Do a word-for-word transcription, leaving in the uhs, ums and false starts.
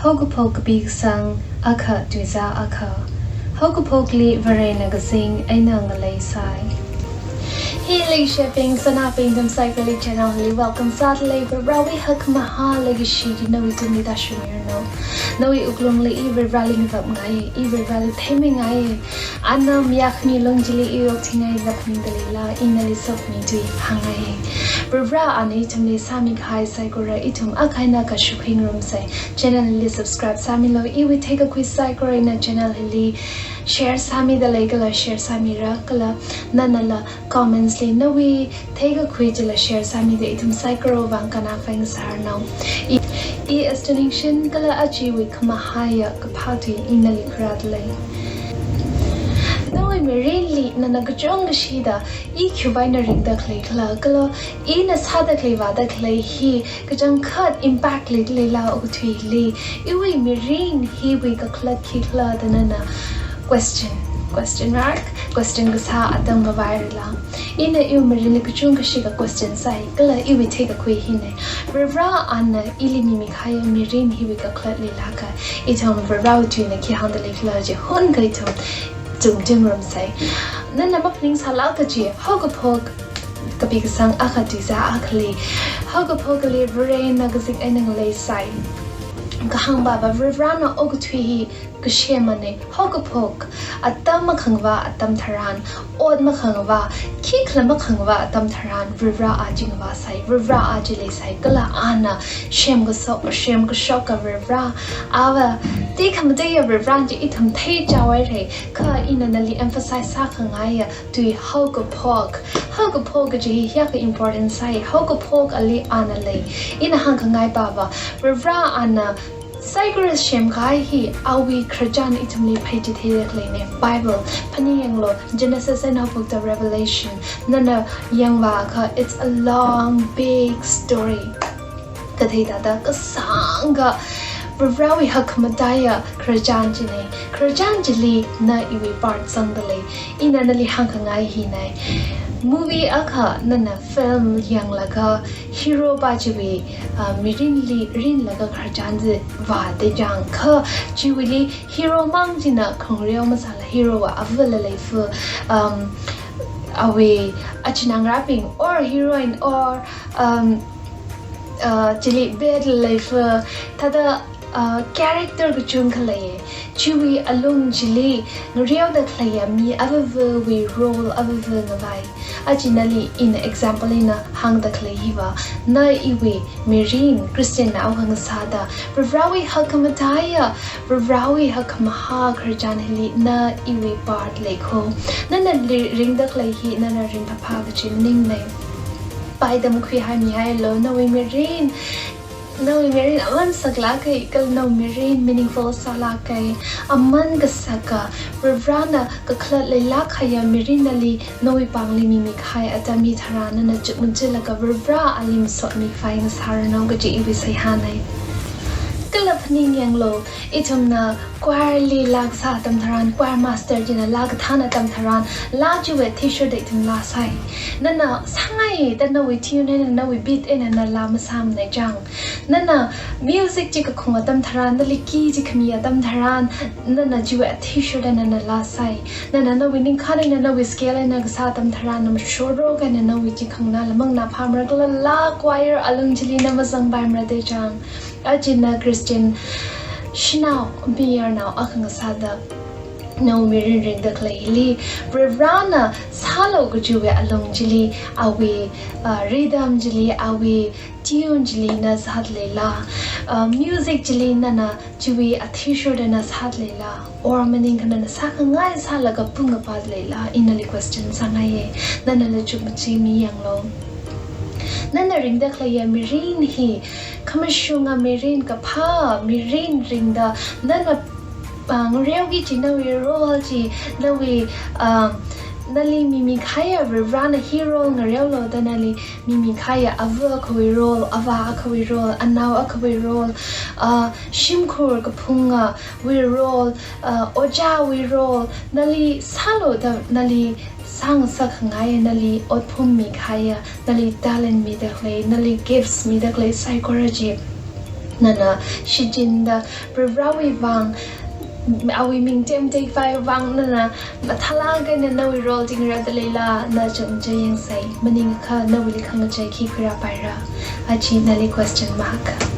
Haokaphok kapi kasang akha tuizā akha. Haokaphokli Varena kazing eina ngaleisai. Hi leishibing sanaobing, nathum saikorali channel hili welcome sādalei. Varewui hakkhamahā leikashi chi nawui tungli tāshungmiranu. Nawui wuklungli I Vareli ngavapngai, I Vareli theimingai. Ana mayākhami lung chili I okthuingaida phaningdaleila, I nali sokhami tui hāngngai. Varena ithumli sāmikahai saikora ithum akha eina kashuk khuingarumsei. Channel hili subscribe sāmilu. Iwui theikakhui saikora eina channel hili share sāmidalei kala share sāmira kala nanala comments li nawui theikakhui chila share sāmida ithum saikorawui vang kannā phāngasāranu. I, I Astonishing kala ajawui khamahāya kaphā tui I nali khuirādalei. Nawui mirinli nana kachungkashida I khiwui vang eina ringda khalei khala, kala ina sāda khalei vāda khalei hi kachangkhat impact leidaleila okathuili, iwui mirin hiwui kakhalat khikhala da nana question, question mark, question kasā atam ngavairala. Ina iwui mirinli kachungkashika question sāi, kala iwui theikakhui hina. Varena ili mimikahai mirin hiwui kakhalat leilāka. Ithum Varewui tuina khi hāngdalei khala chi hunakha ithum chungchungrumsei. Nana maphaningsālāk kaji, haokaphok kapi kasang akha tuizā akhali, haokaphokli Varena kazing eina ngaleisai kahāngva, Varena okathui hi kasemmana. Haokaphok, atam makhangavā atam tharan, ot makhangavā, khikhala makhangavā atam tharan, Varena chi ngavāsai, Varena chi leisai, kala ana semkashok, semkashoka Vare, ava tekhamateiya Vare chi ithum theichaohaira, kha ina nali emphasize sākhangaiya tui haokaphok. Haokaphok kaji hi hiyākha important sāi, haokaphokli ana lei. Ina hāngkhangai pava, Varena saikora semkahai hi awui khararchan ithumli pheichitheida khaleina. Bible phaningyanglu, Genesis eina haophokthuda Revelation. Nana yangvāakha, it's a long, big story. Kathei thāda kasāngkha Varewui hakkhamataiya khararchan china. Khararchan chili na iwui part zangdalei. Ina nali hāngkhangai hina. Movie akha nana film yanglaga hero pa chiwui, ah, mirinli rinlaga khararchan chi vāda chang, kha chiwuili hero mang china khangareo masāla, hero wui avāla leifa, um, awui achinā ngarābing or heroine or, um, uh, chili bed leifa, thāda, uh, character kachungkha lei. Chiwui alung chili ngareoda khaleiya mi avāvawui role avāva ngavai. Aja nali ina example eina hāngda khalei hiva, na iwui mirin Christian nao akha ngasāda, Varewui hakkhamataiya, Varewui hakkhamahā khararchan hili na iwui part lei kho. Nana li-, ringda khalei hi nana ringphāphā kaji maningnei. Paidam khuihai mihailu, nawui mirin, nawui mirin aman saklāka, kala nawui mirin meaningful sālāka. Aman kasaka, Varena kakhalat leilāk kahaiya mirin nali nawui pāngli mimikahai atam hitharan nana chukmajaklaga Vareli masotmi phāngasāranu kaji iwui seihānei. Kala phaningyanglu, ithumna choir li laa kasā atam tharan, choir master china laa kathān atam tharan, laa chiwui athishurda ithum laa sai. Nana sāngaida nawui tune eina, nawui beat eina na laa masāmana chang. Nana music chi kakhung atam tharan, nali key chi khami atam tharan, nana chiwui athishurda nana laa sai. Nana nawui ningkhān eina, nawui scale eina kasā atam tharan, na mashoro kahaina nawui chi khanganā lamang na phāmara kala laa choir alung chili na mazangpaimara da chang. Aja na Christian shanao, mayarnao akha ngasāda nawui mirin ringda khalei hili, Varena sālu kajiwui alung chili, awui, ah, rhythm chili, awui tune chili na sāda leila, ah, music chili nana chiwui athishurda na sāda leila, or maningakha nana sākhangai sālaga pung kapā leila, ina nali question sāngaiye, nana lachuk machi miyanglu. Nana ringda khaleiya mirin hi khamashunga mirin, kaphā mirin ringda, nana, ah, ngareoki kaji nawui role chi, nawui, ah, nali mimikahaiya Varena hero ngareolu da nali mimikahaiya ava akhawui role, avā akhawui role, anao akhawui role, ah, shimkhur kaphungawui role, ah, ojāwui role, nali sālu da nali sāngasakkhangai, nali otphun mikahaiya, nali talent mida khalei, nali gifts mida khalei saikora chi nana shichinda Varivarāwui vang, awui ming temtei khavai vang nana mathālāk eina nawui role tingra da leila, na chungcha yangsei, maningakha nawuili khangachei khi khuirāpaira? Achi nali question mark.